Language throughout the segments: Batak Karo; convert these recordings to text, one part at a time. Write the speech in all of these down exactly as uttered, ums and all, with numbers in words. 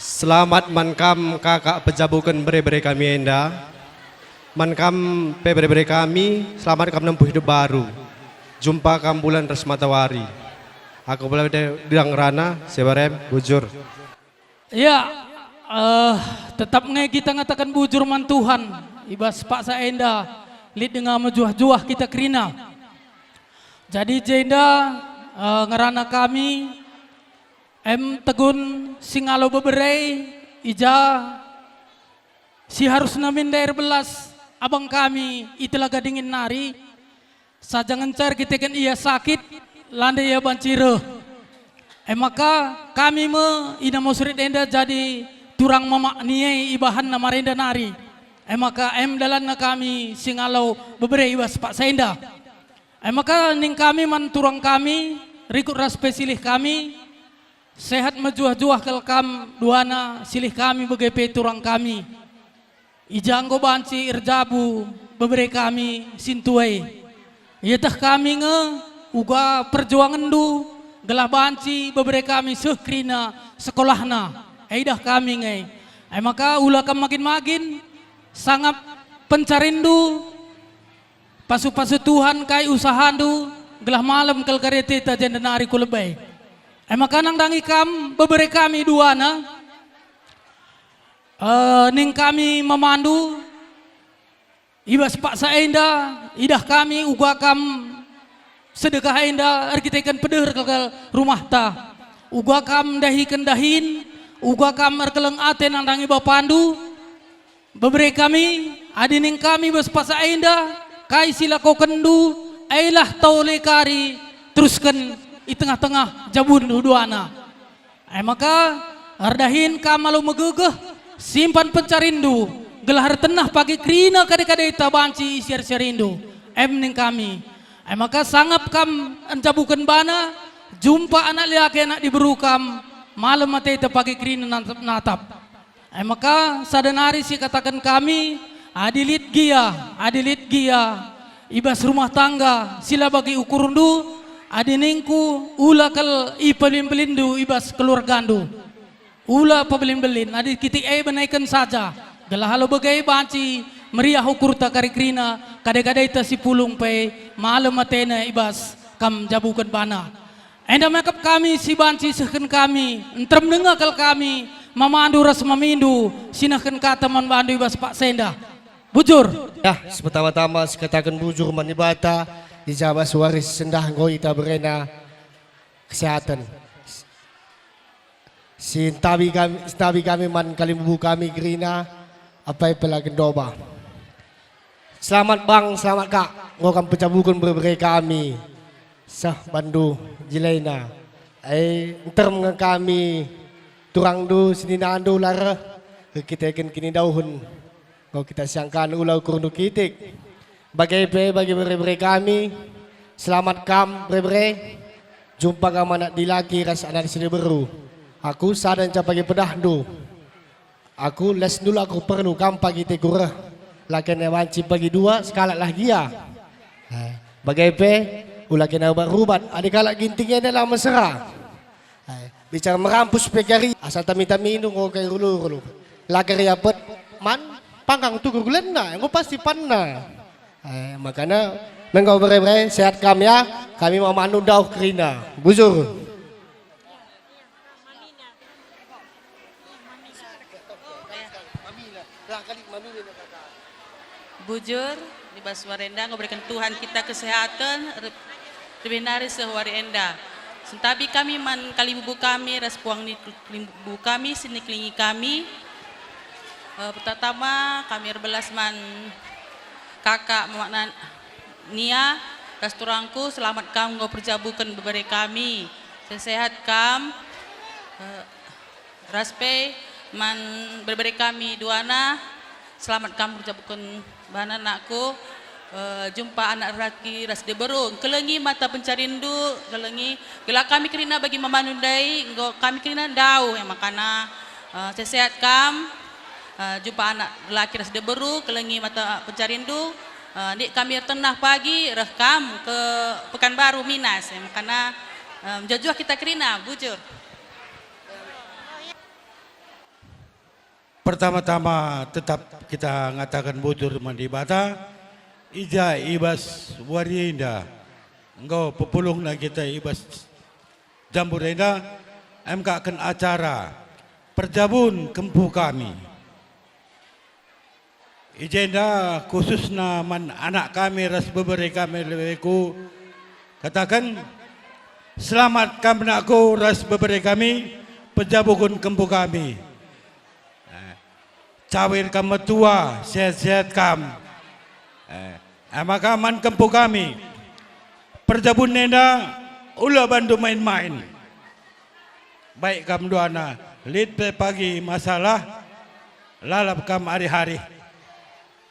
Selamat man kam kakak pejabuken bere-bere kami enda. Man kam pe bere-bere kami, selamat kam nempuh hidup baru. Jumpa kam bulan ras matawari. Aku pula de-, dang rana, Sebarem, bujur. Ya, eh, tetap nge kita ngataken bujur man Tuhan. I bas paksa enda, lit denga mejuah-juah kita kerina. Jadi jenda, eh, ngerana kami, em tegun singalo bebere, i ja si harusna min ndai erbelas abang kami i Telaga Dingin nari, saja ngenca erkiteken ia sakit, la ndai ia banci reh. E maka kami me ina Musrit enda jadi turang mamak niai ibahanna marenda nari. E maka em dalanna kami singalo bebere i bas paksa enda. E maka ning kami man turang kami, rikut ras pe silih kami, sehat mejuah-juah kal kam duana silih kami bage pe turang kami. I ja enggo banci erjabu bebere kami sintua e. Ieteh kami nge uga perjuangenndu gelah banci bebere kami seh kerina sekolahna. E idah kami nge. E maka ula kam magin-magin, sangap pencarinndu, pasu-pasu Tuhan kai usahandu, gelah malem kal kareteta jenda nari ku lebe. E maka nandangi kam bebere kami duana, eh, ning kami mamandu, i bas paksa enda, idah kami uga kam sedekah enda erkiteken pedeh kal rumahta. Uga kam ndahiken dahin, uga kam erkeleng ate nandangi bapandu, Bebere kami, adi ning kami bas paksa enda, kai si lakokenndu, elah tole kari terusken i tengah-tengah jabundu duana. E maka, erdahin kam alu megegeh, simpan pencarinndu, gelah ertenah pagi kerina kade-kadeta banci isiar-siarindu, em ning kami. E maka sangap kam enjabuken bana, jumpa anak liake anak diberu kam, malem ateta pagi kerina natap-natap. E maka sada nari sikataken kami, adi lit gia, adi lit gia, i bas rumah tangga si la bagi ukurndu, adi ningku, ula kal ipebelin-belinndu i bas keluargandu. Ula pebelin-belin, adi kitik e benaiken saja, gelah alu bage banci meriah ukurta kari kerina, kade-kadeta si pulung pe malem atena i bas kam njabuken bana. Enda mekap kami si banci sehken kami, nterem denga kal kami, mamandu ras mamindu, si nehken kata man bandu i bas paksa enda. Bujur. Ya, si pertama-tama sikataken bujur man Dibata, i ja bas wari si sendah enggo ita berena kesehatan. Si ntabi kami, si ntabi kami man kalimbubu kami kerina, apai pela gendoba. Selamat bang, selamat kak, enggo kam pejabuken bere-bere kami. Seh bandu jilena. E, nterem nge kami turangndu seninandu la reh, erkiteken kinidauhen. Enggo kita siangkan ula ukurndu kitik. Bage pe bagi bere-bere kami, selamat kam bere-bere. Jumpa kam anak dilaki ras anak si diberu. Aku sada nca pagi pedahndu. Aku les ndul aku perlu kam pagi tegur. La kena banci pagi dua, sekalak lah gia. Eh, bage pe, ula kena rubat-rubat, adi kalak Ginting enda la mesera. Eh, bicara merampus pe kari, asal tami-tamindu enggo kai rulu-rulu. La kari apet, man, panggang tukur gulenna, enggo pasti panna. Eh, makana, nenggo bere-bere, sehat kam ya, kami mamandu dauh kerina. Bujur. Bujur, i bas wari enda enggo beriken Tuhan kita kesehatan, re-, lebih nari seh wari enda. Sentabi kami man kalimbubu kami ras puang ni kalimbubu kami, si nikelengi kami. Eh, pertama-tama kami erbelas man kakak Mamak Nan-, Nia, ras turangku, selamat kam enggo perjabuken bebere kami. Sehat-sehat kam. Eh, Ras pe man bere-bere kami duana, selamat kam erjabuken bana nakku, eh, jumpa anak laki ras diberu. Kelengi mata pencarinndu, kelengi gelah kami kerina bagi mamandu ndai, enggo kami kerina ndauh, e makana, eh, sehat-sehat kam, eh, jumpa anak laki ras diberu, kelengi mata pencarinndu, eh, ndik kami ertenah pagi, reh kam ke Pekanbaru Minas, e makana, eh, mejuah-juah kita kerina, bujur. Pertama-tama tetap kita ngataken bujur man Dibata, i ja i bas wari enda enggo pepulungna kita i bas jambur enda, emkaken acara perjabun kempu kami. I jenda khususna man anak kami ras bebere kami lebe ku kataken, "Selamat kam nakku ras bebere kami, pejabuken kempu kami." Eh, cawir kam metua, sehat-sehat kam. Eh, e maka man kempu kami, perjabun enda ula bandu main-main. Baik kam duana, lit pe pagi masalah, lalap kam arih-arih.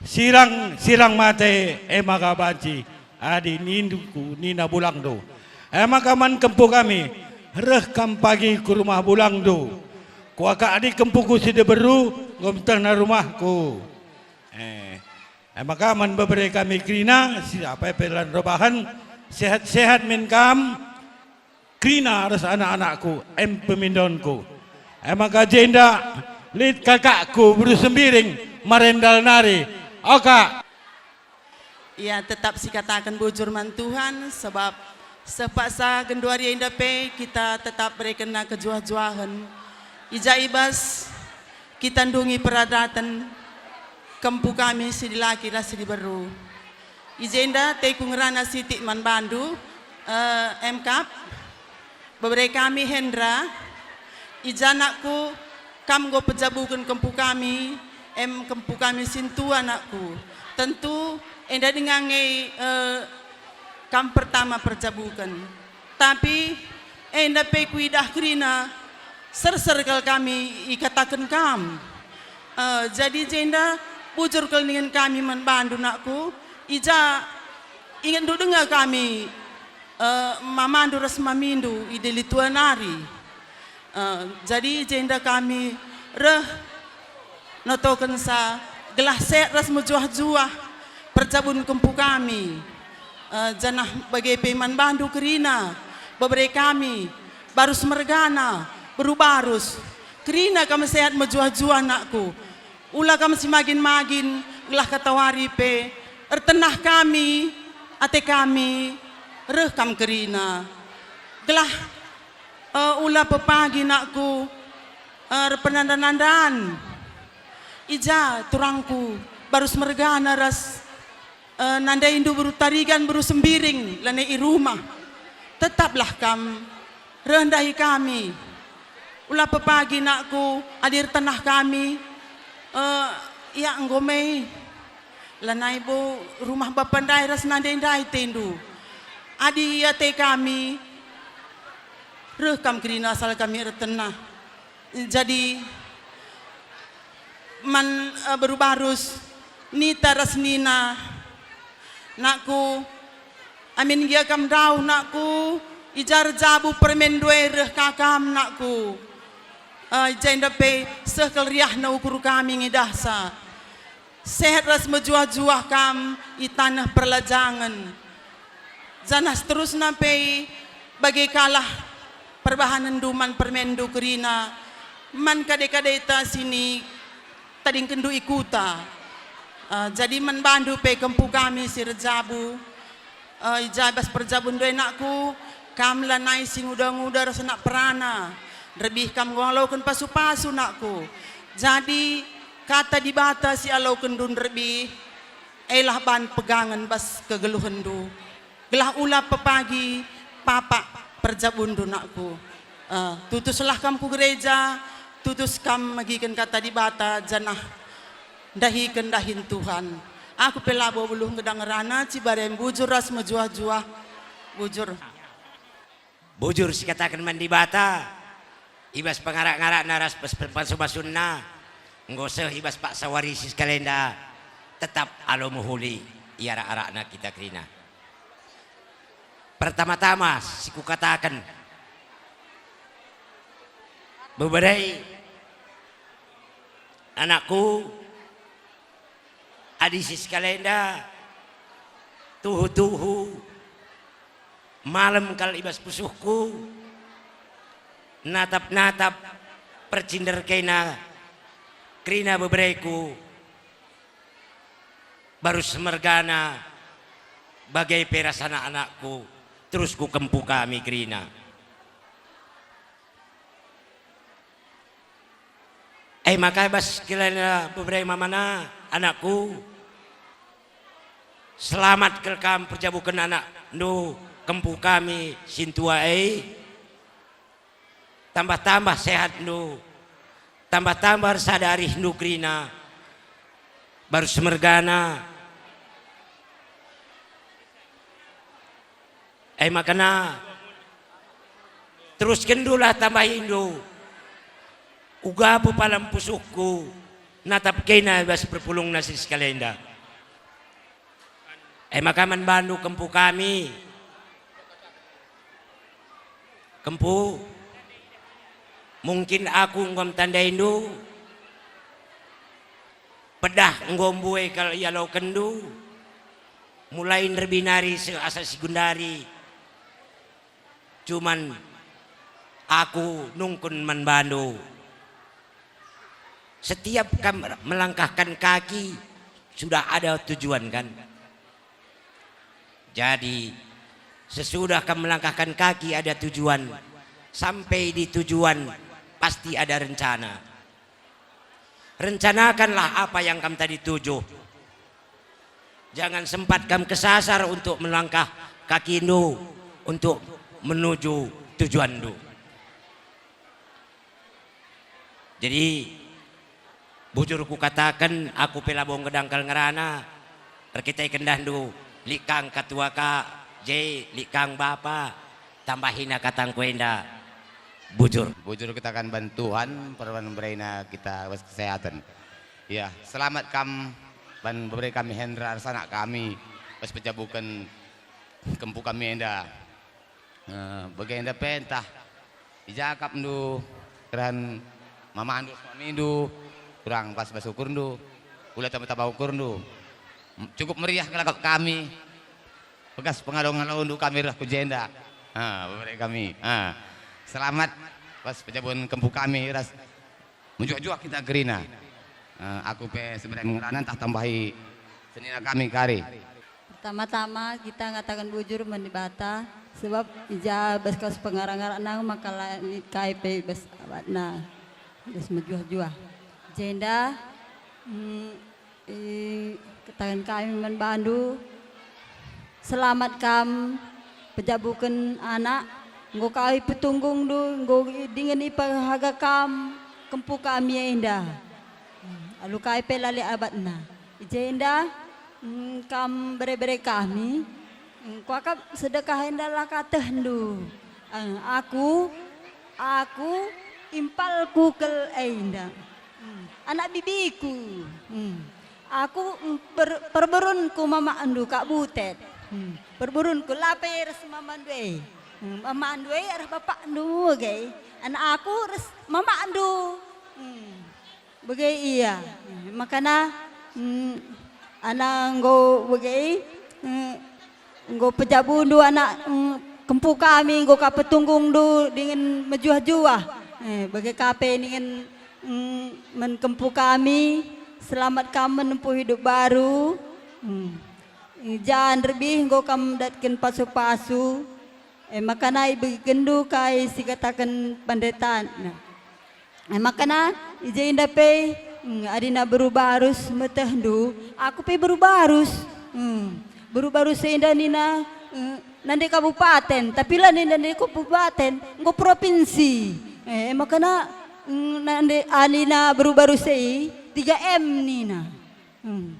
Sirang, sirang mate, e maka banci, adi ninduku nina bulangndu. E maka man kempu kami, reh kam pagi ku rumah bulangndu. Kuakap adi kempuku si diberu, enggo metehna rumahku. Eh, e maka man bebere kami kerina, si apai pe la ndebahen, sehat-sehat min kam. Kerina ras anak-anakku, em pemindonku. E maka jenda lit kakakku beru Sembiring, Marendal nari. Oka. Ia tetap sikataken bujur man Tuhan, sebab seh paksa genduari enda pe kita tetap berekenna kejuah-juahen. I ja i bas kita ndungi peradaten kempu kami si dilaki ras si diberu. I jenda teku ngerana sitik man bandu, eh, Emkap. Bebere kami Hendra, i ja nakku kam enggo pejabuken kempu kami, em kempu kami sintua nakku. Tentu enda denga nge, eh, kam pertama perjabuken. Tapi enda pe kuidah kerina, serser kal kami ikataken kam. Eh, jadi jenda bujur kal ningen kami man bandu nakku, i ja ingetndu denga kami, eh, mamandu ras mamindu i Deli Tua nari. Eh, jadi jenda kami reh notokensa gelah sehat ras mejuah-juah perjabun kempu kami. Eh, janah bage pe man bandu kerina, bebere kami, barus mergana, beru barus. Kerina kam sehat mejuah-juah nakku. Ula kam si magin-magin, gelah katawari pe ertenah kami, ate kami, reh kam kerina. Gelah Eh, ula pepagi nakku, eh, erpenanda-nandan. I ja turangku, barus mergana ras, eh, nandaindu beru Tarigan, beru Sembiring, lanai i rumah. Tetaplah kam reh ndahi kami. Ula pepagi nakku, adi ertenah kami, eh, ia enggo me. Lanai bo rumah bapa ndai ras nande ndai tendu. Adi iate kami, reh kam kerina asal kami ertenah. Jadi, man, eh, beru barus, nita ras nina, nakku, amin gia kam ndauh, nakku, i ja erjabu permenndu e reh ka kam, nakku. Eh, i jenda pe seh kal riahna ukur kami ngidahsa. Sehat ras mejuah-juah kam i taneh perlajangen. Janah seterusna pe bage kalah perbahanenndu man permenndu kerina, man kade-kadeta si ni tadingkenndu i kuta. Eh, jadi man bandu pe kempu kami si erjabu. Eh, i ja i bas perjabun ndai nakku, kam lanai si nguda-nguda ras anak perana. Nderbih kam ngaloken pasu-pasu nakku. Jadi, kata Dibata si alokenndu nderbih, elah ban pegangen bas kegeluhenndu. Gelah ula pepagi papak perjabunndu nakku. Eh, tutuslah kam ku gereja, tutus kam megiken kata Dibata, janah ndahiken dahin Tuhan. Aku pe labo beluh ngedang ngerana, cibarem bujur ras mejuah-juah. Bujur. Bujur sikataken man Dibata, i bas pengarak-ngarakna ras pes-, pasu-pasunna, enggo seh i bas paksa wari si sekalenda, tetap alu mehuli i arak-arakna kita kerina. Pertama-tama si kukataken, bebere, anakku, adi si sekalenda, tuhu-tuhu, malem kal i bas pusuhku, natap-natap percinder kena Kerina bebereku, baru semergana bage pe ras anak-anakku, terus ku kempu kami kerina. E maka bas kerina bebere mamana, anakku, selamat kal kam perjabuken anakndu kempu kami sintua e. Tambah-tambah sehatndu, tambah-tambah ersada arihndu kerina, baru semergana. E makana, teruskenndulah tambahindu, uga pepalam pusuhku, natap kena bas perpulungna si sekalenda. E maka man bandu kempu kami. Kempu, mungkin aku enggo mtandaindu, pedah enggo mbue kal ialokenndu, mulai nderbinari seh asa sigundari. Cuman aku nungkun man bandu, setiap kam melangkahkan kaki sudah ada tujuan, kan? Jadi, sesudah kam melangkahkan kaki ada tujuan, sampai di tujuan pasti ada rencana. Rencanakanlah apa yang kam tadi tuju. Jangan sempat kam kesasar untuk melangkah kakindu untuk menuju tujuanndu. Jadi, bujur kukataken, aku pe labo ngedangkal ngerana, erkiteken dahndu, lit kang katua ka, je lit kang bapa, tambahina katangku enda, bujur. Bujur kitaken ban Tuhan, perban berena kita bas kesehatan. Ya, selamat kam ban bebere kami Hendra ras anak kami, bas pejabuken kempu kami enda. Eh, bagenda pe ntah i ja akapndu, keran mamandu ras mamindu, kurang pas bas ukurndu, ula tamba-tamba ukurndu. M-, cukup meriah kal akap kami, bekas pengalo-ngalondu kami reh ku jenda. Ha, bebere kami. Ha. Selamat bas pejabuken kempu kami ras mejuah-juah kita kerina. Eh, aku pe sebenarnya ngerana ntah tambahi senina kami kari. Pertama-tama kita ngataken bujur man Dibata, sebab i ja bas kaus pengarang-arang nang maka la lit kai pe bas abatna, bas mejuah-juah. Jenda, mm, i, kataken kami man bandu, selamat kam pejabuken anak, enggo kai petunggungndu, enggo dingen ipehaga kam kempu kami enda. Alu kai pe la lit abatna. I jenda, mm, kam bere-bere kami, mm, kuakap sedekah enda la katehndu. Eh, aku, aku impalku kal enda. Mm, anak bibiku. Mm. Aku, mm, per-, perberunku mamakndu kak butet. Mm, perberunku la pe ras mamandu e. Mm, mamandu e arah bapakndu age. Anak aku ras mamakndu. Mm. Bage ia. Makana, mm, anak enggo bage, mm, enggo pejabundu anak, mm, kempu kami, enggo ka petunggungndu dingen mejuah-juah. Eh, bage ka pe dingen, mm, man kempu kami, selamat kam menempuh hidup baru. Mm. I ja nderbih enggo kam datken pasu-pasu. Eh, makana ibegenndu kai si kataken pandetan. Nah. E makana, i je enda pe, mm, adina beru barus metehndu, aku pe beru barus. Mm, beru barus enda nina, mm, nande kabupaten, tapi la nina nande kabupaten, enggo provinsi. E, e makana, mm, nande adina beru barus e, tiga M nina. Mm.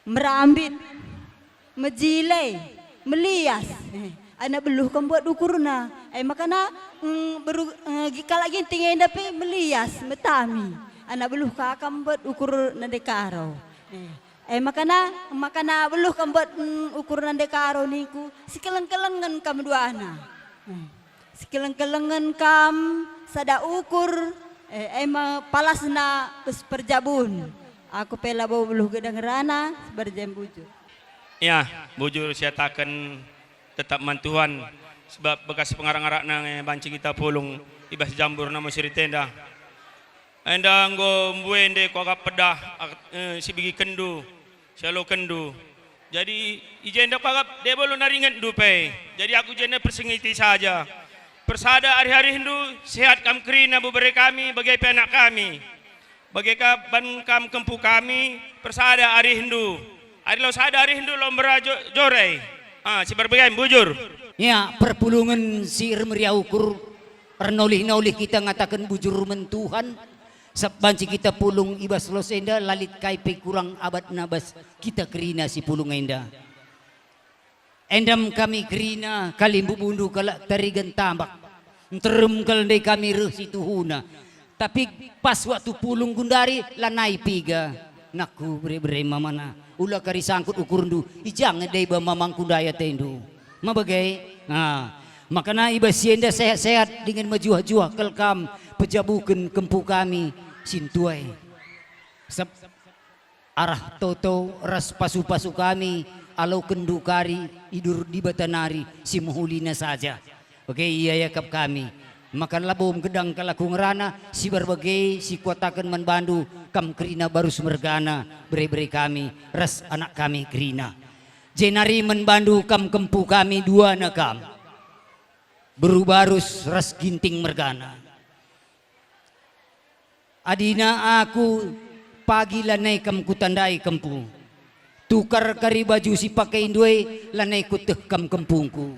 Merambit, mejile, melias. Eh, anak beluh kam buat ukurna. Eh, makana, mm, beru-, eh, gi-, kalak Ginting enda pe melias, metami. Anak beluh ka kam buat ukur nande Karo. Eh, eh, makana, makana beluh kam buat, mm, ukur nande Karo ningku, sikeleng-kelengen kam duana. Eh. Sikeleng-kelengen kam sada ukur, eh, e me palasna bas perjabun. Aku pe labo beluh gedang rana, sebarjen bujur. Ya, bujur siataken tetap man Tuhan, sebab bekas pengarak-arakna nge banci kita pulung i bas jambur namo siritenda. Enda enggo mbue nde kuakap pedah, ak-, eh, si begikenndu, si alokenndu. Jadi, i jenda kuakap debo lu nari ingetndu pe. Jadi aku jenda persingeti saja. Persada arih-arihndu, sehat kam kerina bebere kami, bage pe anak kami. Bage ka ban kam kempu kami, persada arihndu. Adi la sada arihndu, lo mbera jo-, jore. Ah, si berbege bujur. Ya, perpulungen si ermeriah ukur, ernolih-nolih kita ngataken bujur man Tuhan, sabap banci kita pulung i bas los enda, la lit kai pe kurang abatna bas kita kerina si pulung enda. Endam kami kerina, kalimbubundu kalak Tarigan Tambak. Nterem kal ndai kami reh si tuhuna. Tapi pas waktu pulung gundari, lanai piga. Nakku bere-bere mamana. Ula kari sangkut ukurndu, i ja nge deba mamangku ndai atendu. Ma bage? Ah, makana i bas si enda sehat-sehat dingen mejuah-juah kal kam pejabuken kempu kami si ntuai. Sep-, arah toto ras pasu-pasu kami alokenndu kari idur Dibata nari si mehulina saja. Bage ia iakap kami, maka labo menggedang kal aku ngerana si bage si kuataken man bandu, kam kerina barus mergana, bere-bere kami, ras anak kami kerina. Jenari man bandu kam kempu kami duana kam, beru barus ras ginting mergana. Adina aku pagi lanai kam kutandai kempu. Tukar kari baju si pakeindu e, lanai kueteh kam kempungku.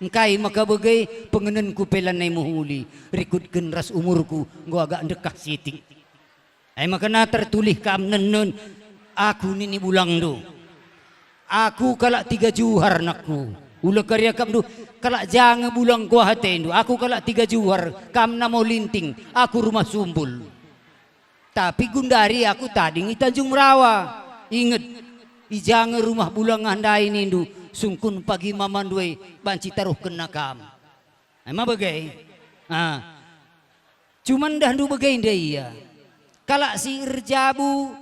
Engkai maka bage pengenenku pe lanai mehuli, rikutken ras umurku enggo agak ndekah sitik. E maka na tertulih kam nenen aku nini bulangndu. Aku kalak Tiga Juhar, nakku. Ula kari akapndu, kalak ja nge bulang kuah atendu. Aku kalak Tiga Juhar, kam Namo Linting, aku Rumah Sumbul. Tapi gundari aku tading i Tanjung Merawa. Inget, i ja nge rumah bulang ndai nindu, sungkun pagi mamandu e banci taruhkenna kam. Emma bage? Ah. Cuman dahndu bage ndai ia. Kalak si erjabu,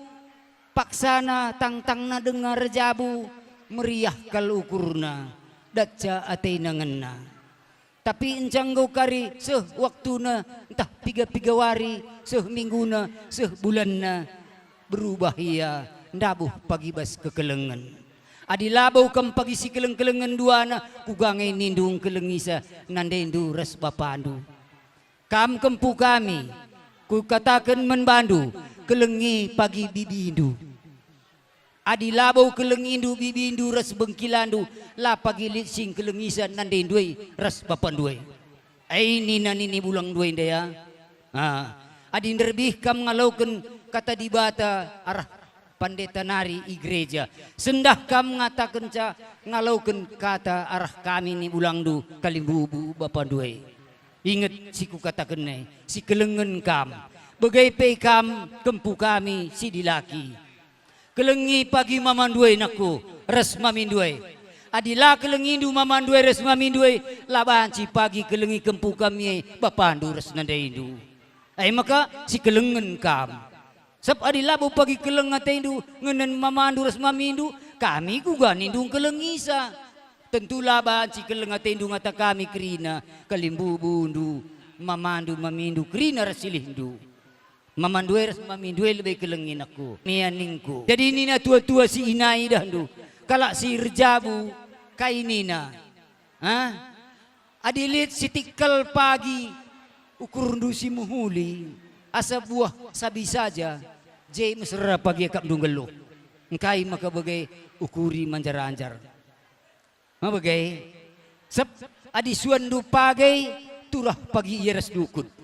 paksana tangtangna denga erjabu, meriah kal ukurna, datca atena ngena. Tapi enca enggo kari seh waktuna, ntah piga-piga wari, seh mingguna, seh bulanna, berubah ia, ndabuh pagi bas kekelengen. Adi labo kam pagi si keleng-kelengen duana, kuga nge nindu ngkelengisa nandendu ras bapandu. Kam kempu kami, kukataken man bandu, kelengi pagi bibindu. Adi labo kelengindu bibindu ras bengkilandu, la pagi lit si ngkelengisa nandendu e ras bapandu e. E nina nini bulangndu enda ya. Ah, adi nderbih kam ngaloken kata Dibata arah pandeta nari i gereja, sendah kam ngatakenca ngaloken kata arah kami ni bulangndu kalimbubu bapandu e. Inget si kukataken e, si kelengen kam, bage pe kam kempu kami si dilaki. Kelengi pagi mamandu e nakku, ras mamindu e. Adi la kelengindu mamandu e ras mamindu e, la banci pagi kelengi kempu kami e bapandu ras nandaindu. E maka si kelengen kam. Sabap adi labo pagi keleng atendu ngenen mamandu ras mamindu, kami kuga nindu ngkelengisa. Tentu la banci keleng atendu ngata kami kerina, kalimbubundu, mamandu, mamindu, kerina ras silihndu. Mamandu e ras mamindu e lebe kelengi nakku. Nia ningku. Jadi nina tua-tua si inai dahndu, kalak si erjabu, kai nina? Ha? Adi lit sitik kal pagi ukurndu si mehuli, asa buah sabi saja, je mesera pagi akapndu nggeluh. Engkai maka bage ukuri manjar-anjar? Ma bage? Sep, adi suanndu page, turah pagi ia ras dukut.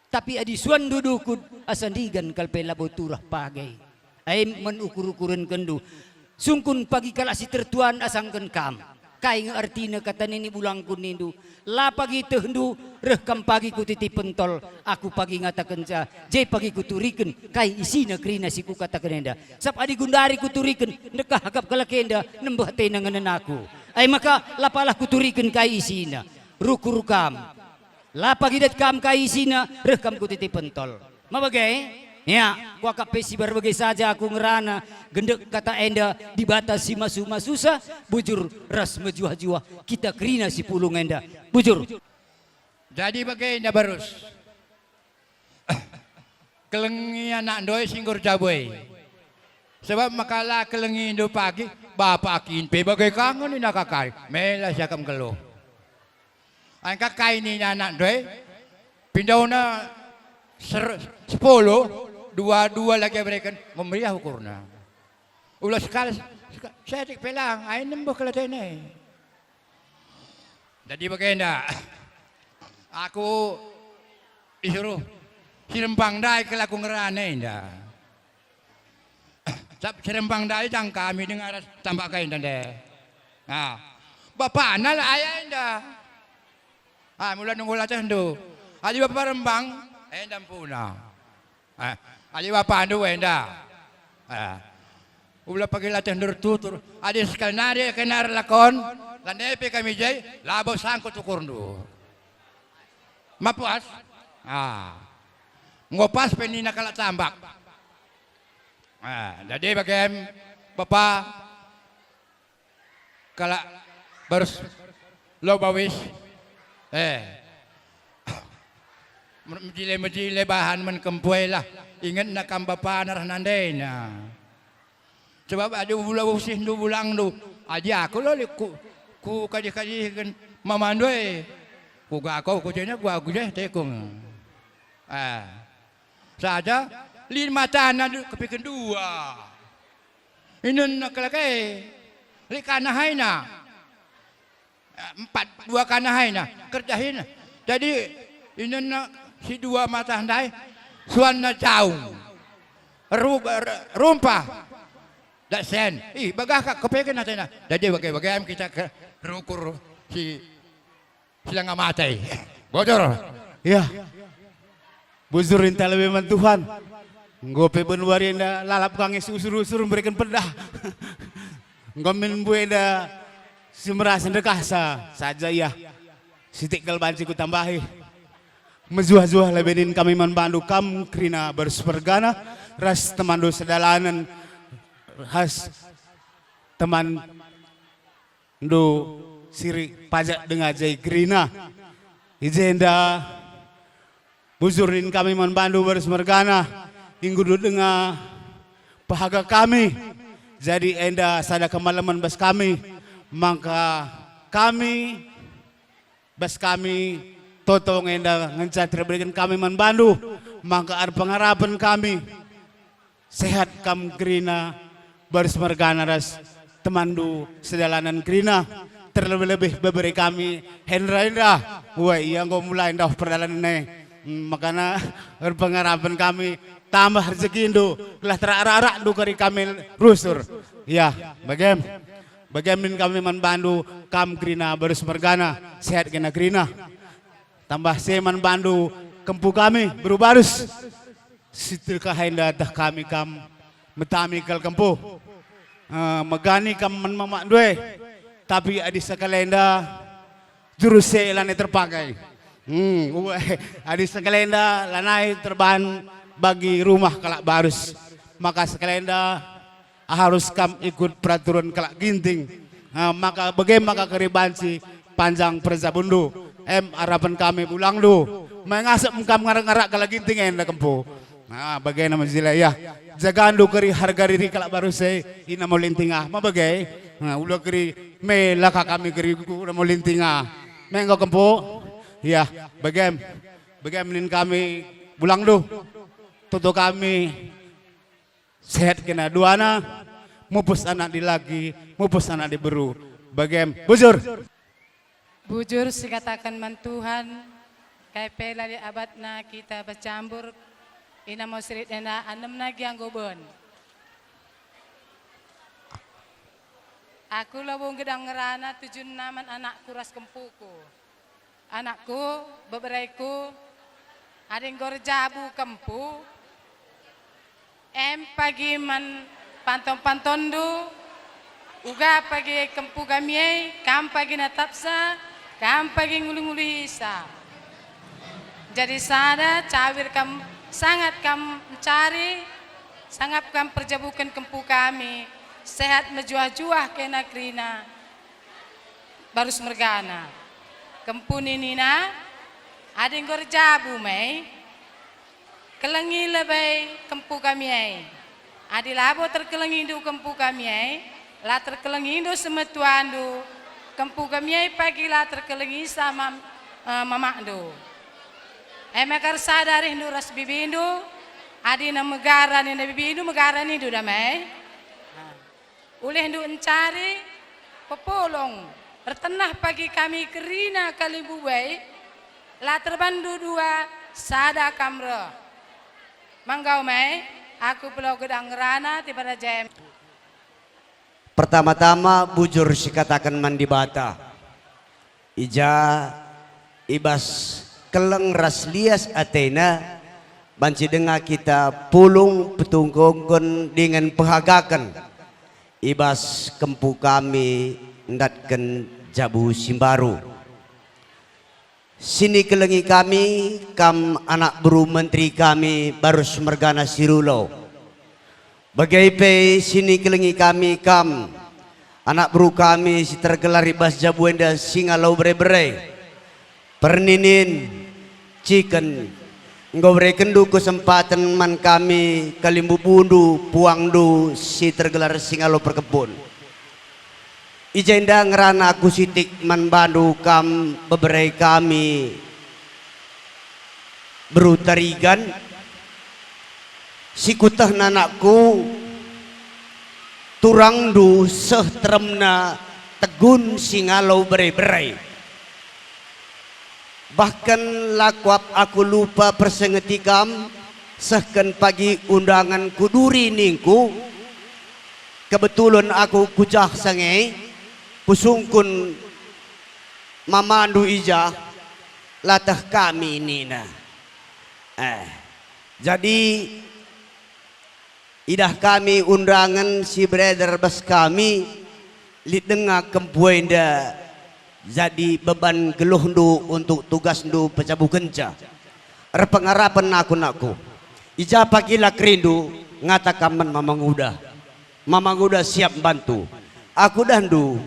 Tapi adi suanndu dukut, asa ndigan kal pe labo turah page. Ai men ukur-ukurenkenndu. Sungkun pagi kalak si tertuan asangken kam. Kai nge ertina kata nini bulangku nindu? La pagi tehndu, reh kam pagi ku titi pentol. Aku pagi ngatakenca, je pagi kuturiken kai isina kerina si kukataken enda. Sab adi gundari kuturiken, ndekah akap kalak enda, nembeh atena ngenen aku. Ai maka, la palah kuturiken kai isina. Rukur kam. La pagi dat kam kai isina, reh kam ku titi pentol. Ma bage? Ya, kuakap pe si bage saja aku ngerana, gendek kata enda, Dibata si masu-masusa, bujur ras mejuah-juah, kita kerina si pulung enda. Bujur. Jadi bagenda barus. Kelengi anak ndoi si enggo erjabu e. Sebab maka la kelengindu pagi, bapa kin pe bage ka nge nina kakari. Mela siakap nggeluh. Engka kai nina anak ndoi, pindona ser-, sepuluh, dua-dua lagi bereken, enggo meriah ukurna. Ula sekali, seka-, setik pelang, ai nembeh kelaten e. Jadi bagenda, aku isuruh si Rembang ndai kelaku ngerana enda. Sab si Rembang ndai jang kami denga ras tambak kai enda nde. Nah, bapana la ayah enda. Ah, mula nunggu latehndu. Adi bapa Rembang, enda empuna. Ah, adi bapandu enda. Ah. Ula pagi lateh ndertutur. Adi sekali nari kena erlakon, lande pe kami je, labo sangkut ukurndu. Ma puas? Ah. Enggo pas pe nina kalak tambak. Ah, jadi bagem, Bapa, kalak barus lo bawis. Eh. Mejile-mejile bahan man kempu e lah. Ingetna kam bapana ras nandena. Sebab adi ula usihndu bulangndu, adi aku lo lit ku, ku kadih-kadihken mamandu e. Kuga kau ku jena, kuga aku je tekung. Ah. Saja lit matana du-, kepiken dua. Inenna kelak e. Lit kanah aina. Eh, empat, dua kanah aina, kerjahina. Jadi, inenna si dua matah ndai, suanna jaung. Ru-, r-, rumpah. Dak sen. Ih, bagah kak kepeken atena. Jadi, bage-bage am kita ke rukur si, si langa mate. Bujur. Ya. Bujur ninta lebe man Tuhan. Enggo pe ben wari enda lalap ka nge si usur-usur mbereken pedah. Enggo min mbue enda si merasa ndekahsa saja ia. Sitik kal banci kutambahi. Mejuah-juah lebe nin kami man bandu kam kerina barus mergana ras temanndu sedalanen ras teman ndu siri pajak denga jai kerina. I jenda bujur nin kami man bandu barus mergana, inggudut denga pehaga kami. Jadi enda sada kemalemen bas kami, maka kami bas kami totong enda ngenca terbereken kami man bandu, maka erpengarapen kami. Sehat kam kerina, barus mergana ras temanndu sedalanen kerina, terlebih-lebih bebere kami Hendra-Hendra. Wah, ia enggo mulai ndauh perdalanen e. Hmm, makana erpengarapen kami tambah rejekindu, gelah terarak-arakndu kari kami rusur. Ya, bagem. Bagem min kami man bandu, kam kerina, barus mergana, sehat kena kerina. Tambah si e man bandu kempu kami, beru barus. Si tekah enda tah kami kam metami kal kempu. Eh, megani kam man mamakndu e. Tapi adi sekalenda jurus e lanai terpakai. Hmm, ue, adi sekalenda lanai terbahan bagi rumah kalak barus. Maka sekalenda arus kam ikut peraturen kalak Ginting. Ah, maka bage maka kari banci panjang perjabundu. Em arapen kami bulangndu. Mengasep kam ngarak-ngarak kalak Ginting enda kempu. Ah, bagena mejile ya. Jagandu kari harga diri kalak barus e, ina mau linting ah. Ma bage? Nah, ula kari mela ka kami kari ina mau linting ah. Menggo kempu. Ya, bagem. Bagem nin kami bulangndu. Tutu kami sehat kena duana, mupus anak dilaki, mupus anak diberu. Bagem, bujur. Bujur si kataken man Tuhan, kai pe la lit abatna kita becambur, ina mau sirit enda anemna gia enggo ben. Aku labo nggedang ngerana tujunna man anakku ras kempuku. Anakku, bebereku, adi enggo erjabu kempu, em pagi man panton-pantonndu, uga pagi kempu kami e, kam pagi natapsa, kam pagi nguli-ngulisa. Jadi sada, cawir kam, sangat kam mencari, sangap kam perjabuken kempu kami, sehat mejuah-juah kena kerina. Barus mergana. Kempu ninina, adi enggo erjabu me, Kelengi lebe kempu kami ai. Adi labo terkelengindu kempu kami ai, la terkelengindu semetuandu, kempu kami ai pagi la terkelengi sama, eh, mamakndu. E maka ersada arihndu ras bibindu, adi na megara nina bibindu, megara nindu dame. Ulihndu encari pepulung, ertenah pagi kami kerina kalimbubu e, la terbanndu dua, sada kam reh. Manggau me, aku Pulau Gedang ngerana, Tiba Raja e. Pertama-tama bujur sikataken man Dibata. I ja i bas keleng ras lias atena banci denga kita pulung petungkungken dingen pehagaken i bas kempu kami ndatken jabu si mbaru. Sinikelengi kami kam anak beru menteri kami Barus mergana si rulo. Bage pe sinikelengi kami kam, anak beru kami si tergelar i bas jabu enda Singalo Bere-bere. Perninin, ciken, enggo berekenndu kesempaten man kami kalimbubundu, puangndu si tergelar Singalo Perkebun. I jenda ngerana aku sitik man bandu kam bebere kami, Beru Tarigan, si kuetehna anakku, turangndu seh teremna Tegun Singalo Bere-bere. Bahken la kuakap aku lupa persengeti kam, sehken pagi undangen ku duri ningku, kebetulen aku ku jah sange, kusungkun mamandu i jah, la teh kami nina. Eh, jadi idah kami undangen si bereder bas kami, lit denga kempu enda jadi beban geluhndu untuk tugasndu pecabukenca. Erpengarapen aku, nakku, i ja pagi la kerindu, ngata kam man Mama Nguda. Mama Nguda siap mbantu. Aku dahndu,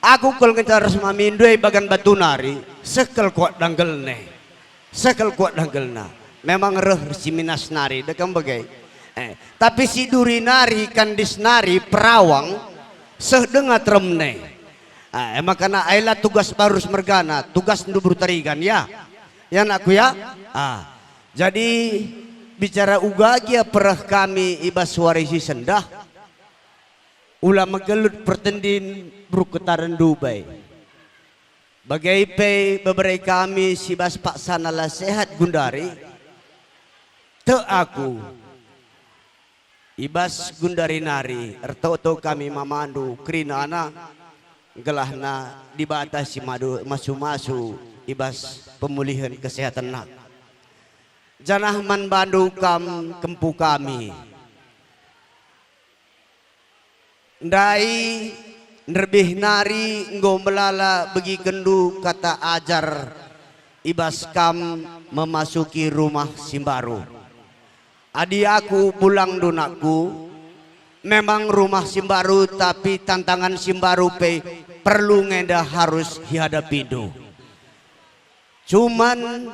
aku kal ngenca ras mamindu e bagan batu nari, seh kal kuakap danggelna e. Seh kal kuakap danggelna. Memang reh si minas nari, dekam bage. Eh, tapi si duri nari, kandis nari, perawang, seh denga teremna e. Ah, e maka na ai la tugas Barus mergana, tugasndu Beru Tarigan, ya. Ya, nakku, ya. Ah, jadi bicara uga gia pereh kami i bas wari si sendah, ula megelut pertendin Beru Ketaren Dubai. Bage pe bebere kami si bas paksana la sehat gundari, tek aku. I bas gundari nari ertoto kami mamandu kerinana, gelahna Dibata si madu-, masu-masu i bas pemulihen kesehatenna. Janah man bandu kam kempu kami. Ndai nderbih nari enggo melala begikenndu kata ajar i bas kam memasuki rumah si mbaru. Adi aku bulangndu, nakku, memang rumah si mbaru, tapi tantangan si mbaru pe perlu nge enda harus ihadapindu. Cuman,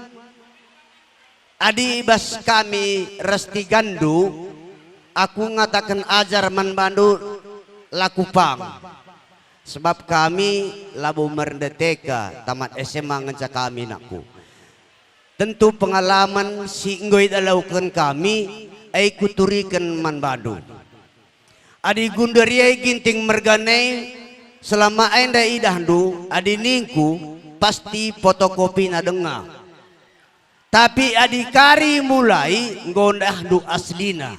adi i bas kami ras Tiganndu, aku ngataken ajar man bandu, la kupang. Sebab kami labo mernde T K, tamat S M A ngenca kami, nakku. Tentu pengalaman si enggo idalaken kami, e kuturiken man bandu. Adi gundari e Ginting mergana e, selama enda idahndu, adi ningku, pasti potokopina denga. Tapi adi kari mulai, enggo ndahndu aslina.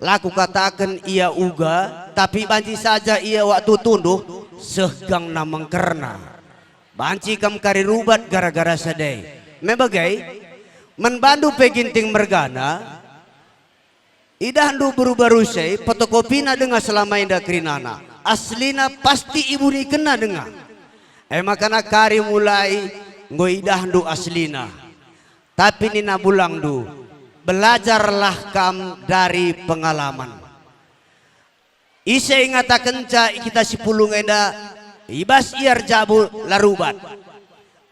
La kukataken ia uga, tapi banci saja ia waktu tunduh, seh gangna mengkerna. Banci kam kari rubat gara-gara sada e. Me bage, man bandu pe Ginting mergana, idahndu beru Barus e, potokopina denga selama enda kerinana. Aslina pasti ibunikenna denga. E maka na kari mulai enggo idahndu aslina. Tapi nina bulangndu, "Belajarlah kam dari pengalaman." Ise ngatakenca kita si pulung enda, i bas ia erjabu la rubat.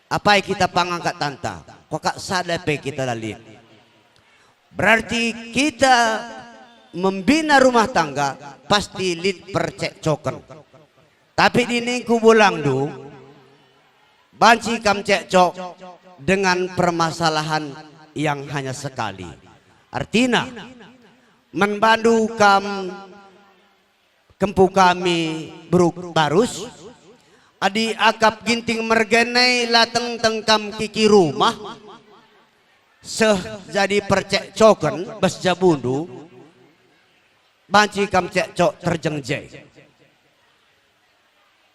Apai kita pangangkat tanta, kuakap sada pe kita la lit. Berarti kita membina rumah tangga pasti lit percekcoken. Tapi di ningku bolangndu, banci kam cekcok dengan permasalahan yang hanya sekali. Artina, man bandu kam kempu kami beruk barus, adi akap Ginting mergana la tengteng kam kiki rumah, seh jadi percekcoken bas jabundu, banci kam cekcok terjeng je.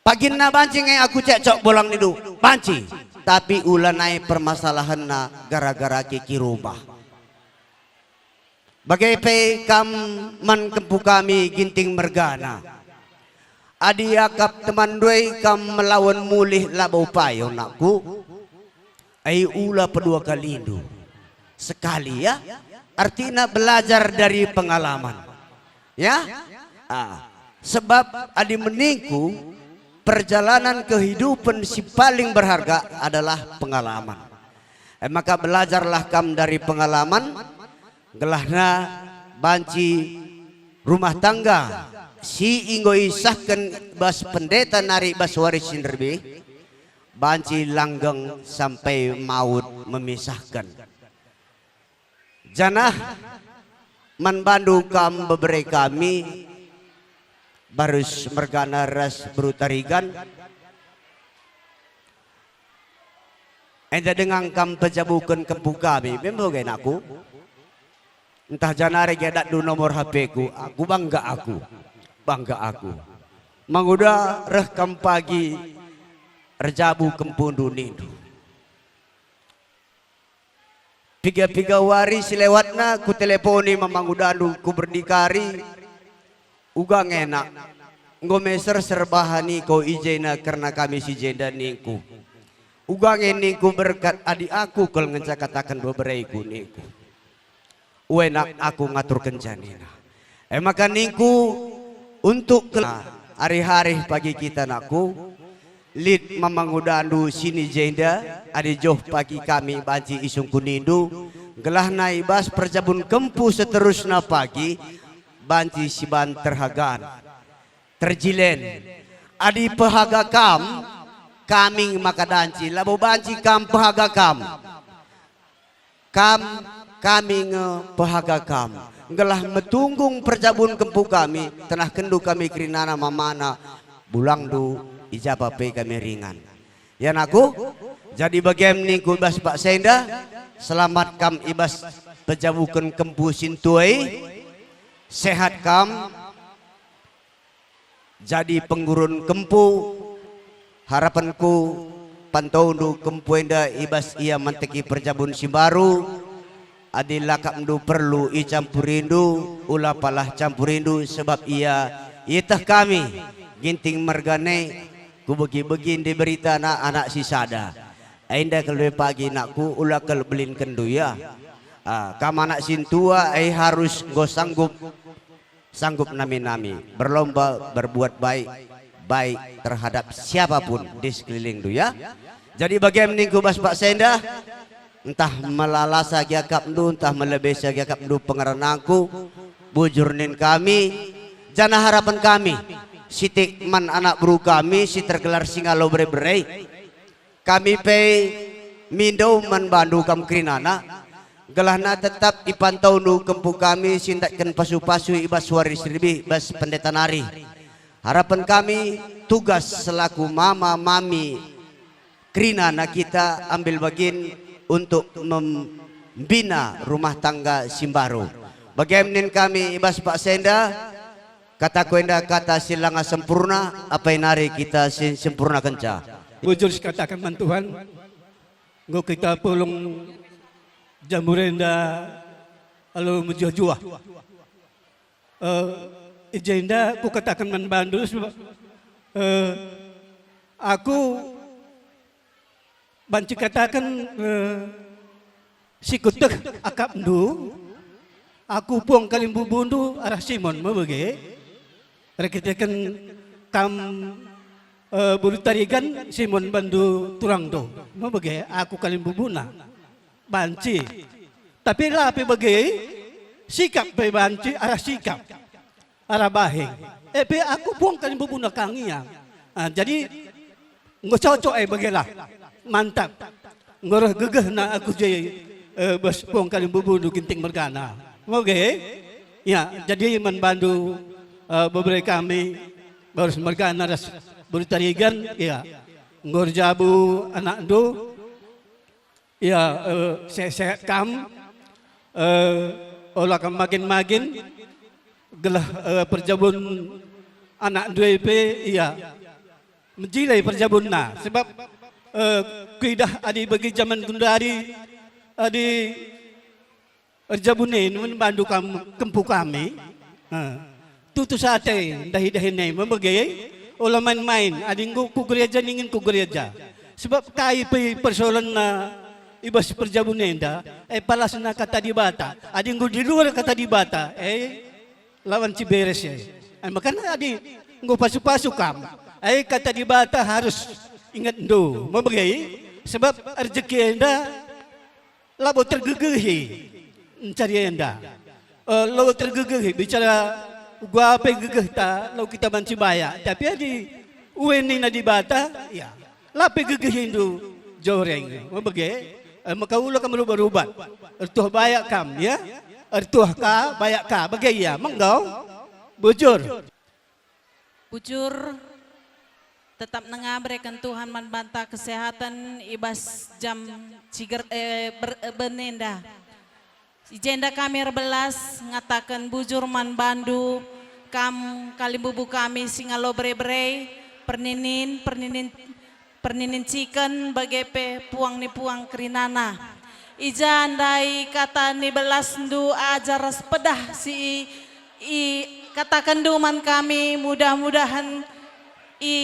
Paginna banci nge aku cekcok bolang nindu, banci, tapi ulanai permasalahenna gara-gara kiki rumah. Bage pe kam man kempu kami Ginting mergana. Adi akap teman ndai kam melawan mulih labo payo nakku, ai ula pedua kalindu. Sekali ya, artina belajar dari pengalaman. Ya? Ah, sebab adi meningku, perjalanan kehidupan si paling berharga adalah pengalaman. E maka belajarlah kam dari pengalaman, gelahna banci rumah tangga si enggo isahken bas pendeta nari bas wari si nderbih, banci langgeng sampai maut memisahken. Janah man bandu kam bebere kami, barus mergana ras beru Tarigan, enda denga kam pejabuken kempu kami, membo ge nakku. Ntah janari ge datndu nomor H P-ku, aku bangga aku, bangga aku. Manguda reh kam pagi erjabu kempundu nindu. Piga-piga wari si lewatna kuteleponi mamangudandu ku berdikari, uga nge nak, enggo meser serbahan iko i jenda kerna kami si jenda ningku. Uga nge ningku berkat adi aku kal ngenca kataken bebereku ningku. Uenak aku ngaturken janina. E maka ningku untuk ke-, arih-arih pagi kita nakku, lit mamangudandu sini jenda, adi joh pagi kami banci isungkunindu, gelahna i bas perjabun kempu seterusna pagi, banci siban terhagan, terjilen. Adi pehaga kam, kami maka danci, labo banci kam pehaga kam. Kam, kami nge pehaga kam. Gelah metunggung perjabun kempu kami, tenahkenndu kami kerinana mamana, bulangndu i japa pe kami ringan. Ya nakku, jadi bagem ningku i bas paksa enda, selamat kam i bas pejabuken kempu si ntua i, sehat kam, jadi penggurun kempu, harapenku pantaundu kempu enda i bas ia manteki perjabun si mbaru. Adi lakapndu perlu icampurindu, ula palah campurindu, sebab ia ieteh kami, Ginting mergana, kubegi-begi ndi berita anak-anak si sada. Enda kal pagi nakku, ula kal belinkenndu ya. Ah, kam anak sintua, eh, harus enggo sanggup sanggup nami-nami, berlomba berbuat baik, baik terhadap siapapun di sekelilingndu, ya. Jadi bagem ningku bas paksa enda, ntah melalasa gia akapndu, ntah melebesa gia akapndu pengeranangku, bujur nin kami, janah harapen kami, sitik man anak beru kami si tergelar Singalo Bere-bere. Kami pe mindo man bandu kam kerinana, gelahna tetap ipantaundu kempu kami si ndatken pasu-pasu i bas wari si lebih bas pendeta nari. Harapen kami tugas selaku mama mami kerinana kita ambil bagin untuk membina rumah tangga si mbaru. Bagem nin kami i bas paksa enda, kataku enda kata si langa sempurna, apai nari kita si sempurnakenca. Bujur sikataken man Tuhan, enggo kita pulung jam enda alu mejuah-juah. Eh, i jenda kukataken man bandu, sebab, eh, aku banci kataken, eh, si kueteh akapndu, aku puang kalimbubundu arah Simon, me bage? Erkiteken kam, eh, bulu tarigan Simon bandu turangndu, me bage? Aku kalimbubuna. Banci. Tapi la pe bage, Sikap pe banci arah sikap, arah baheng. E pe aku puang kalimbubu na kangiang. Ah, jadi enggo cocok e bagelah. Mantap. Enggo reh gegehna aku je, eh, bas puang kalimbubundu Ginting mergana. Oke? Ya, jadi man bandu, eh, bebere kami, Barus mergana ras Beru Tarigan, ya. Enggo erjabu anakndu, ya, eh, sehat-sehat kam, eh, ola kam magin-magin, gelah, eh, perjabun anakndu e pe, ya. Mejile perjabunna, sebab, eh, kuidah adi bagi jaman genduari, adi erjabun e man bandu kam kempu kami, eh, tutus ate ndahi-dahin e memege, ola main-main, adi enggo ku gereja ningen ku gereja. Sebab kai pe persoalenna i bas perjabun enda, e palasna Kata Dibata. Adi enggo di luar Kata Dibata, e, lawan si beres e. E, makana adi enggo pasu-pasu kam, e, Kata Dibata harus ingetndu, mebege, sebab rejeki enda labo tergegehi mencari enda. E, labo tergegehi, bicara uga pe gegehta, labo kita banci bayak. Tapi adi ue nina Dibata, ya, la pe gegehindu joreng, mebege, e, maka ula kam rubat-rubat. Ertuah bayak kam, ya. Ertuah ka, bayak ka, bage ia, menggau, bujur. Bujur, tetap nengah bereken Tuhan man banta kesehatan i bas jam ciger, eh, ber-, eh, benenda. I jenda kami erbelas ngataken bujur man bandu, kam kalimbubu kami singalo bere-bere, perninin, perninin, perninin ciken, bage pe puang ni puang kerinana. I ja ndai kata ni belasndu ajar ras pedah si i, i katakenndu man kami, mudah-mudahen i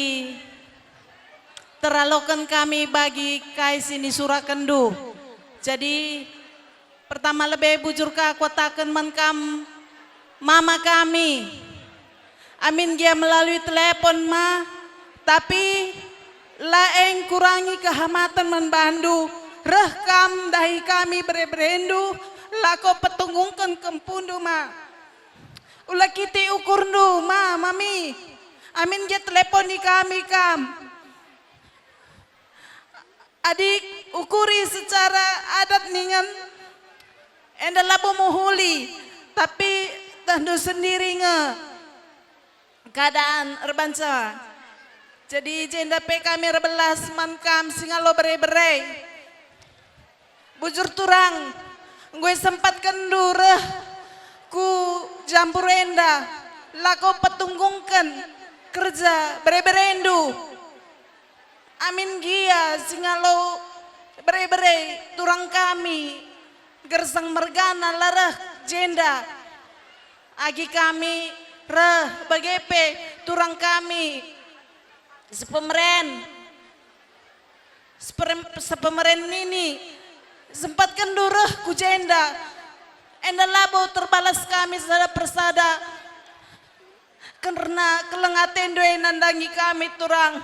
teraloken kami bagi kai si nisurakenndu. Jadi, pertama lebe bujur ka kuataken man kam, mama kami. Amin gia melalui telepon ma, tapi la engkurangi kehamaten man bandu, reh kam ndahi kami bere-berendu, lako petunggungken kempundu ma. Ula kitik ukurndu ma, mami. Amin gia teleponi kami kam. Adi ukuri secara adat ningen, enda labo mehuli, tapi tehndu sendiri nge keadaan erbanca. Jadi i jenda pe kami erbelas man kam singalo bere-bere. Bujur turang, enggo isempatkenndu reh ku jambur enda, lako petunggungken kerja bere-berendu. Amin gia singalo bere-bere turang kami, gersang mergana la reh jenda. Agi kami reh bage pe turang kami, sepemeren, seperem-, sepemeren nini, sempatkenndu reh ku jenda, enda labo terbalas kami sada persada. Kerna keleng atendu e nandangi kami turang,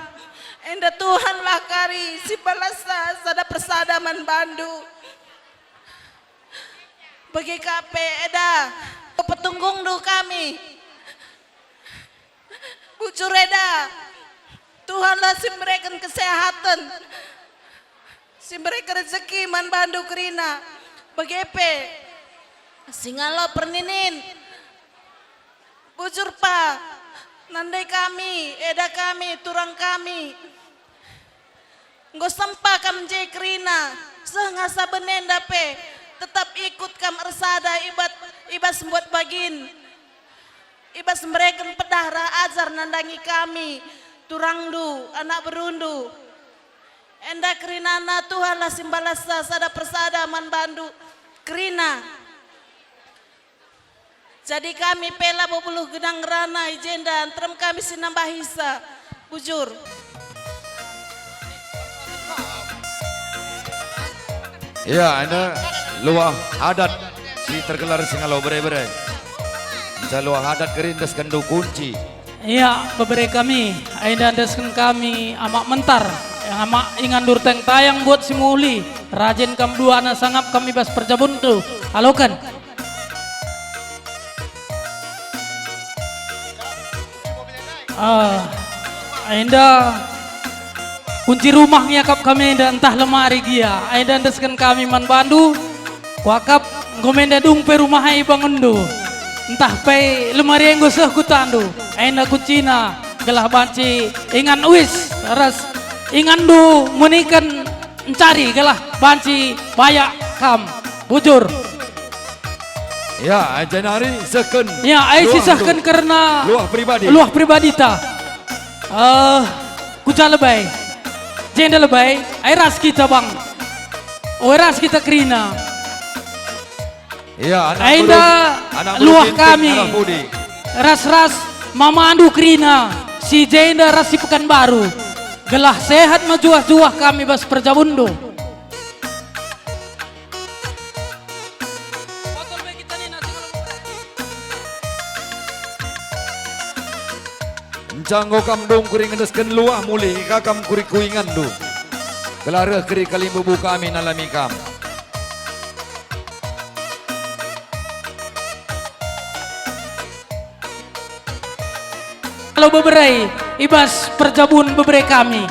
enda Tuhanlah kari si balasa sada persada man bandu. Bage ka pe eda, petunggungndu kami. Bujur eda, Tuhanlah si mereken kesehaten. Si mereken rezeki man bandu kerina, bage pe singalo perninin. Bujur pa, nandai kami, eda kami, turang kami. Enggo sempa kam je kerina, seh ngasa benenda pe, tetap ikut kam ersada ibat, ibas mbuat bagin. Ibas mereken pedah ras ajar nandangi kami, turangndu, anak berundu. Enda kerinana Tuhanlah si mbalasa sada persada man bandu kerina. Jadi kami pe labo beluh genang ngerana i jenda, nterem kami si nambahisa. Bujur. Ya, enda luah adat si tergelar singalo bere-bere. Enda luah adat gerindes kendu kunci. Ya, bebere kami, enda endesken kami Amak Mentar, Amak Ingandur Teng Tayang buat si mehuli, rajin kam dua anak sangap kami bas perjabunndu, aloken. Ah, enda kunci rumah ngiakap kami enda, ntah lemari gia. Enda endesken kami man bandu, kuakap enggo menda dung pe rumah e ibangenndu. Ntah pe lemari e enggo seh ku tandu. Enda kuncina gelah banci ingan uis ras inganndu meniken ncari gelah banci bayak kam. Bujur. Ya, ai jenari sehken. Ya, ai si luah sehken tu. Kerna luah pribadi. Luah pribadita. Eh, ku ja lebe. Jenda lebe, ai ras kita, Bang. Oh, ras kita kerina. Ya, anak Enda bulu, anak bulu luah ginting, kami. Arah pudi. Ras-ras mamandu kerina, si jenda ras si Pekanbaru. Gelah sehat mejuah-juah kami bas perjabunndu. Enca enggo kam dung keri ngendesken luah, mulih ka kam keri ku inganndu. Gelah reh keri kalimbubu kami nalami kam. Alo bebere, i bas perjabun bebere kami.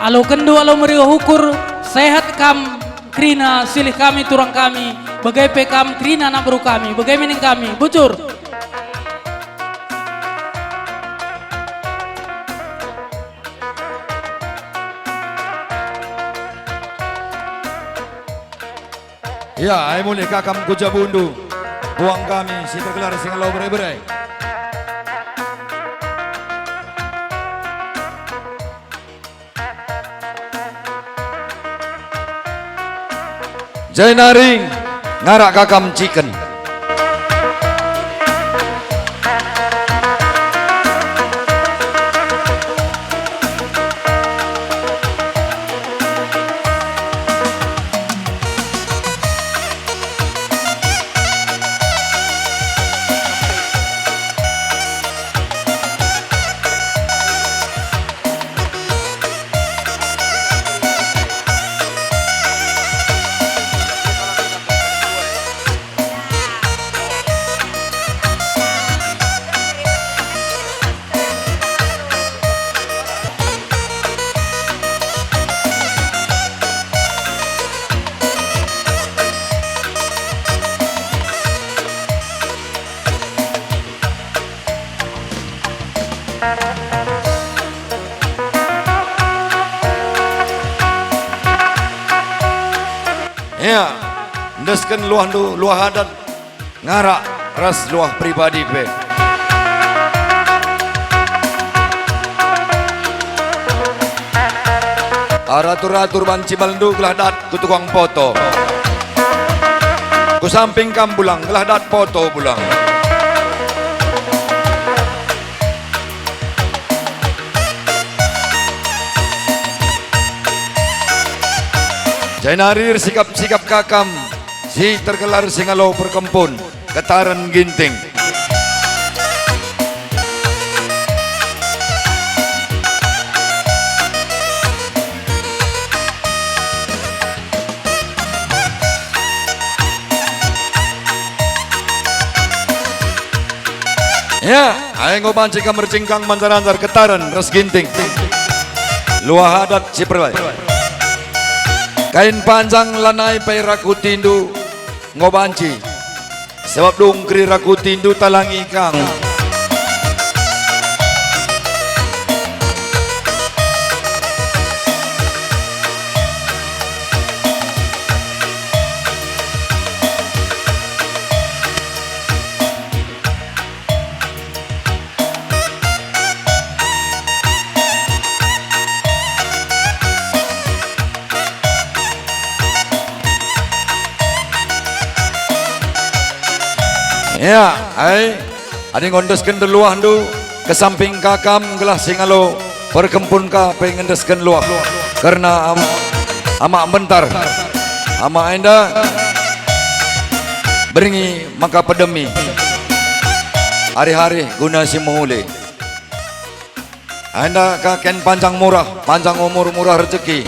Alokenndu alo meriah ukur, sehat kam kerina silih kami turang kami, bage pe kam kerina anak beru kami, bage me ning kami, bujur. Ya, ai mulih ka kam ku jabundu, puang kami si tergelar Singalo Bere-bere. Jenari ngarak ka kam ciken. Ya, endesken luahndu, luah adat, ngarak ras luah pribadi pe. Aratur-atur banci balndu gelah dat ku tukang poto. Ku samping kam bulang, gelah dat poto bulang. Jenari ersikap-sikap ka kam si tergelar Singalo Perkempun, Ketaren Ginting. Ya, ai enggo banci kam ercingkang manjar-anjar Ketaren ras Ginting. Luah adat si perbai. Kain panjang lanai pe rakutindu enggo banci. Sabap dung keri rakutindu talangi kang. Ya, ai, adi ngondesken luahndu, kesamping ka kam gelah Singalo Perkempun ka pe ngendesken luah, kerna am-, amak mbentar, amak enda berngi maka pedemi, arih-arih guna si mehuli. Enda ka kin panjang murah, panjang umur, murah rejeki.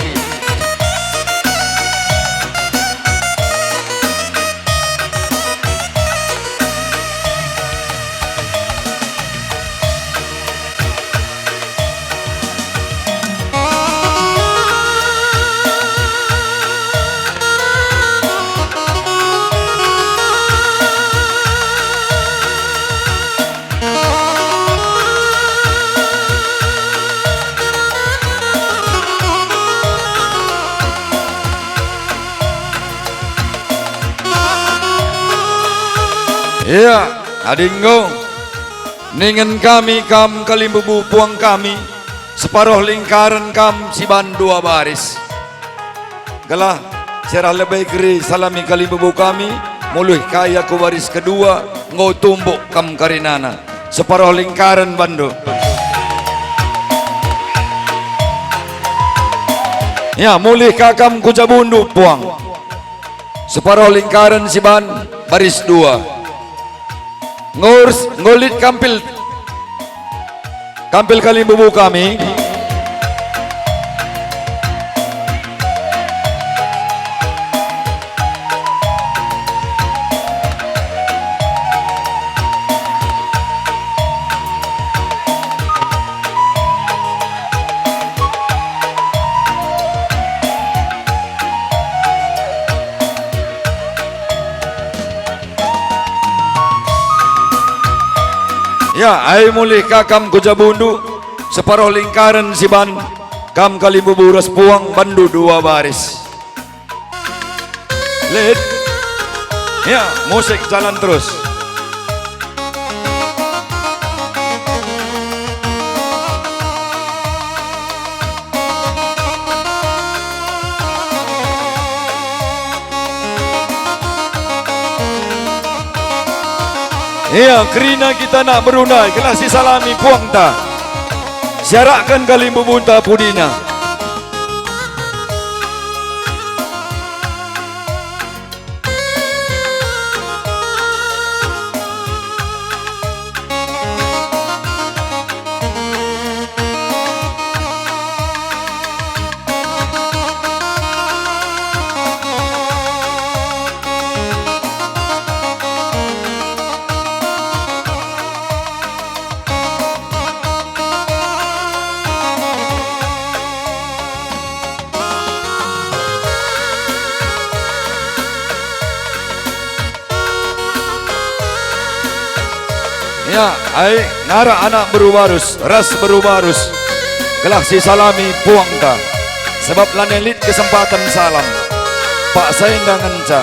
Ya, adi enggo, ningen kami kam kalimbubu puang kami, separuh lingkaren kam siban dua baris. Gelah si arah lebe keri salami kalimbubu kami, mulih kai aku baris kedua, enggo tumbuk kam karinana. Separuh lingkaren bandu. Ya, mulih ka kam ku jabundu puang. Separuh lingkaren siban baris dua. Ngurs, nggo lit kampil, kampil kalimbubu kami. Ya, ai mulih ka kam ku jabundu, separuh lingkaren siban kam kalimbubu ras puang bandu dua baris. Lit. Ya, musik jalan terus. Ia kerina kita anak beru ndai, gelah sisalami puangta. Siarakken kalimbubunta pudina. Ya, ai, ngarak anak beru barus, ras beru barus, gelah sisalami puangta, sabap lanai lit kesempaten salam. Paksa enda ngenca.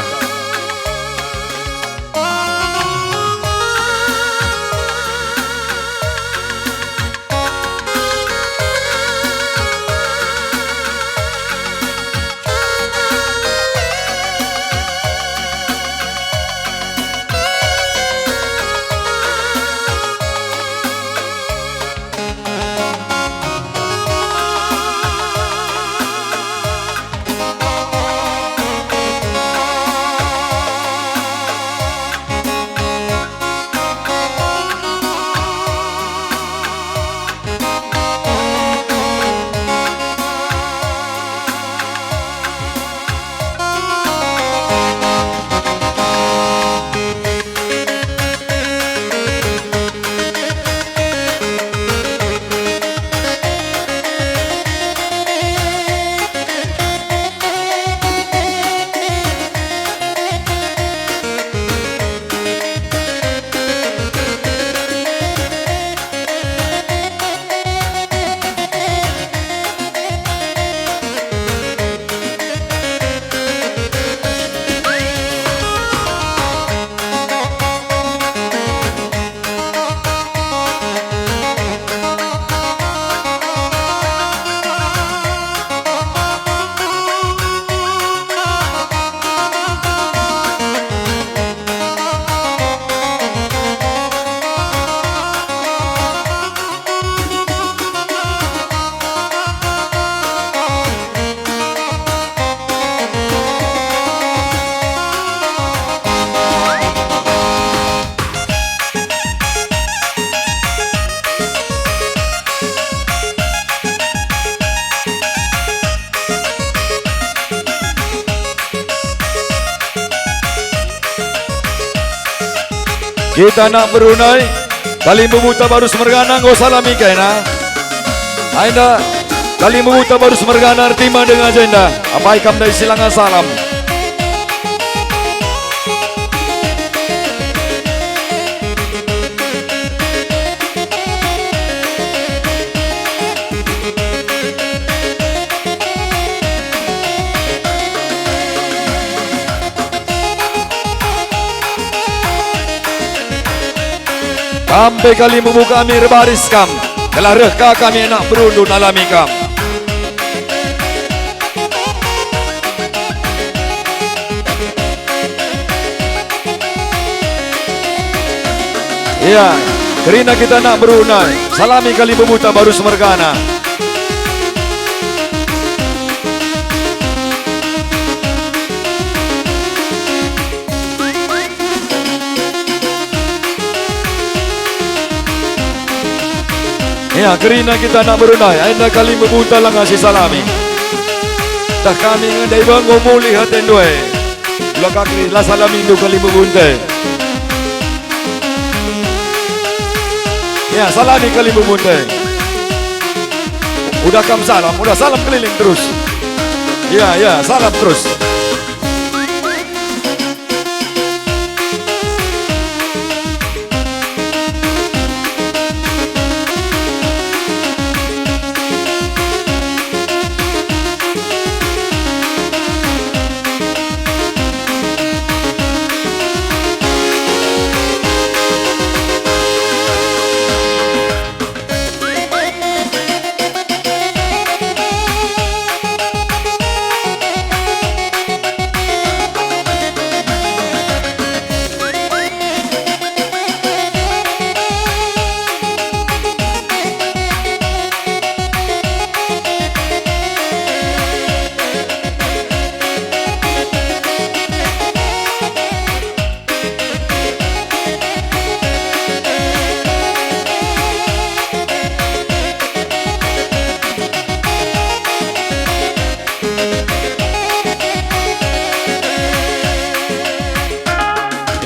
Kita anak beru ndai, kalimbubuta barus mergana enggo salami kaina. Ai enda, kalimbubuta barus mergana ertima denga jenda, apai kam ndai si langa salam. Kam pe kalimbubu kami erbaris kam, gelah reh ka kami anak berundu nalami kam. Ia, kerina kita anak berundu nai, salami kalimbubuta baru semergana. Ia, kerina kita anak berundu nai, enda kalimbubuta langa sisalami. Tah kami ngendai benggo mulih atendu e. Ula kaki la salamindu kalimbubunta e. Ia, salami kalimbubunta e. Udah kam salam, udah salam keliling terus. Ia, ia, salam terus.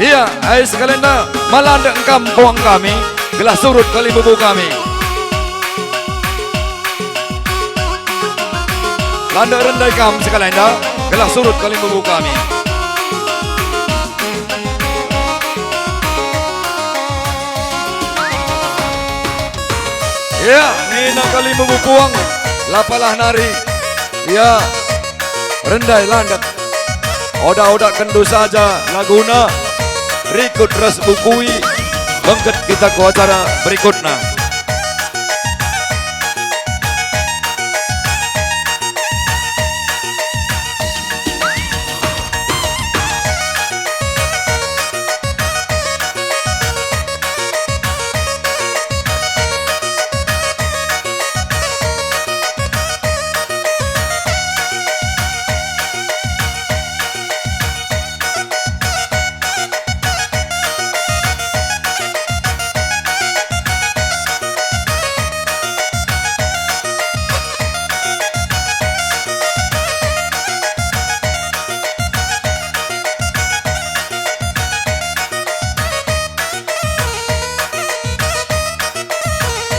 Ia, ai sekalenda, ma landek engkam puang kami, gelah surut kalimbubu kami. Landek rendai kam sekalenda, gelah surut kalimbubu kami. Ia, nina kalimbubu puang, la palah nari. Ia, rendai landek. Odak-odakkenndu saja laguna, rikut ras bukui, bengket kita ku acara berikutna.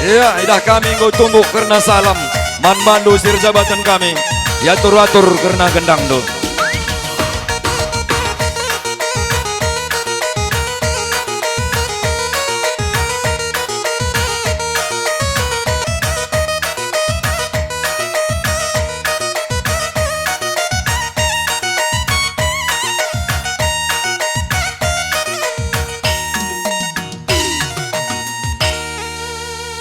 Ia, idah kami enggo tumbuk kerna salam man bandu si erjabaten kami, iatur-atur kerna gendangndu.